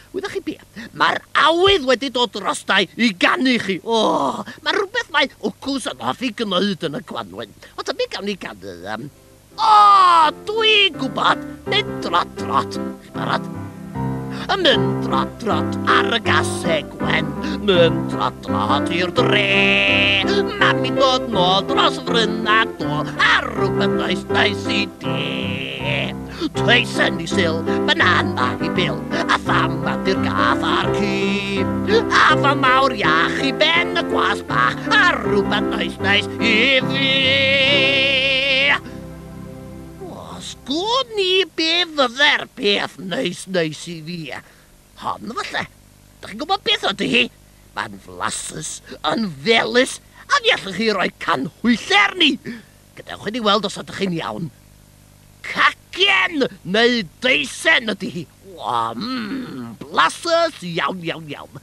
Wyddoch chi be? Mae'r awydd wedi dod drostai i ganu chi. O, mae rhywbeth mae wcws yn hoffi gwneud yn y gwanwyn. Ond mi gawn ni ganu. O, dwi'n gwybod. Mynd trot trot. Chi'n barod? Yn mynd trot trot ar y gaseg wen. Mynd trot trot i'r dre. Mami'n dod nôl dros fryn a dôl. A rhywbeth neis neis i de. Teisen i Sil, banana i Bil, a thamad i'r gath a'r ci. Afal mawr iach i Ben y gwas bach, a rhywbeth neis neis i fi. O, sgwn i be fydde'r peth neis neis i fi. Hon, falle. Dych chi'n gwybod beth ydy hi? Mae'n flasus, yn felys, a fi allwch chi roi canhwyllau arni. Gadewch i ni weld os ydych chi'n iawn. Cacen neu deisen ydy hi. O, blasus iawn, iawn, iawn.